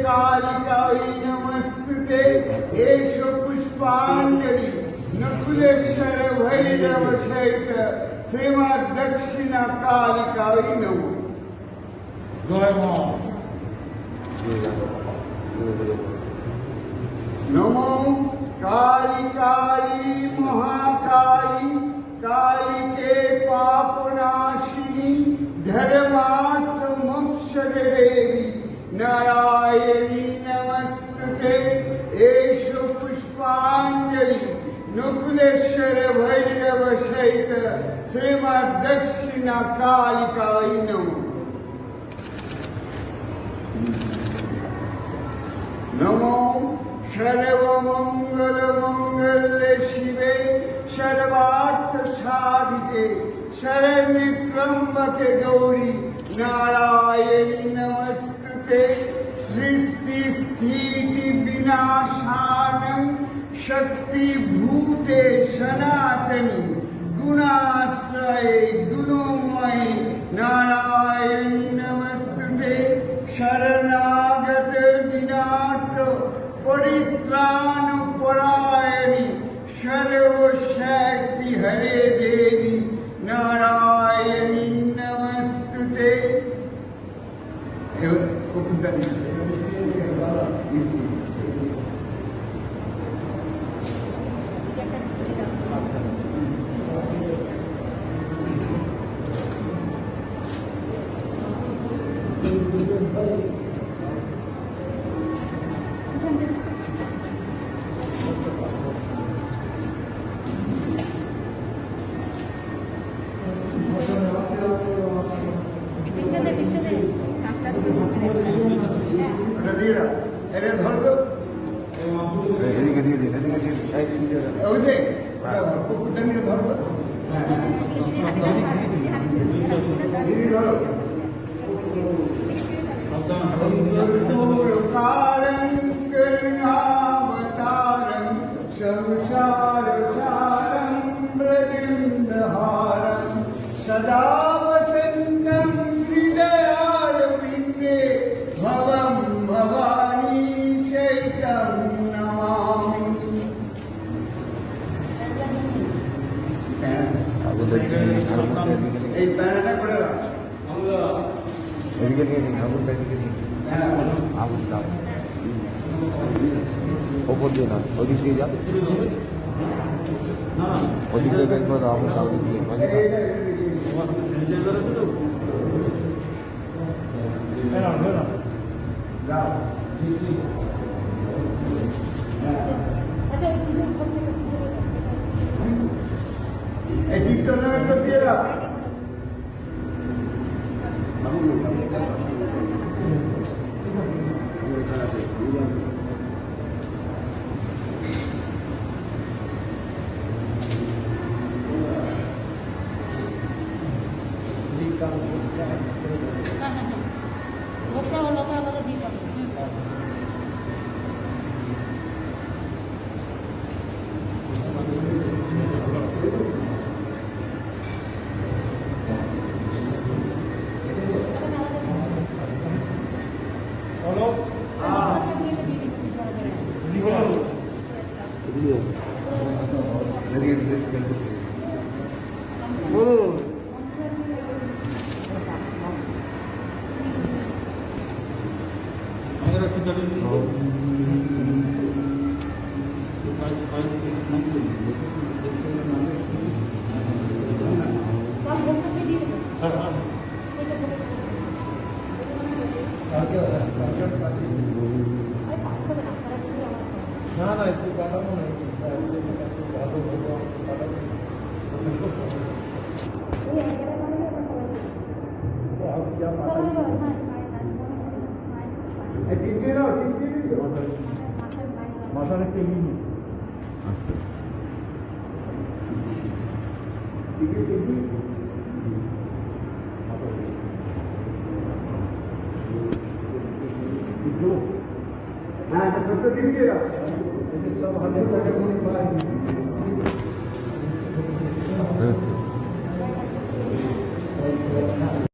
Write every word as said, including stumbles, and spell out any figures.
कालिकायै नमस्तुते। एष पुष्पाञ्जलि नकुलेश्वर भैरव सहित श्रीमद्दक्षिण कालिकायै नमः। জয় মা। नमो कालिकायै महाकायै कालिके पापनाशिनी धर्मार्थ मोक्षदे देवी नारायणी नमस्तुते। एष पुष्पाञ्जलि नकुलेश्वर भैरव सहित श्रीमद्दक्षिण कालिकायै नमः। नमो सर्वमङ्गलमङ्गल्ये शिवे सर्वार्थसाधिके शरण्ये त्र्यम्बके गौरी नारायणी नमस्तुते। सृष्टिस्थितिविनाशानं शक्तिभूते सनातने गुणाश्रये गुणोमये नारायणी नमस्तुते। शरणागत दीनार्थ परित्राण परायणी सर्वशक्ति हरे देवी नारायणी नमस्तुते। পিছনে, পিছনে। এটা ধরো তো। এদিকে দিয়ে দিন, এদিকে দিয়ে দিন। এই, এই যে, এটা ধরো তো। এদিকে ধরো। संसारसारं ब्रजेन्द्रहारं सदा वसन्तं हृदयारविन्दे भवं भवानी सहितं नमामि। এই প্যান্টটা পরে রাখ। এদিকে নিয়ে নিন, আগুনটা এদিকে নিয়ে নিন। আগুন দাও। ওপর দিয়ে না, ওদিক দিয়ে যাও। ওদিক দিয়ে বের করে দাও, আগুনটা ওদিক দিয়ে। ওদিকে। এই দীপ্ত নামের তো দিয়ে দাও। না, না, একটু কাটানো নাই। ভালো, ভালো, কাটানো। মাথার একটা ইয়ে নেই। আচ্ছা।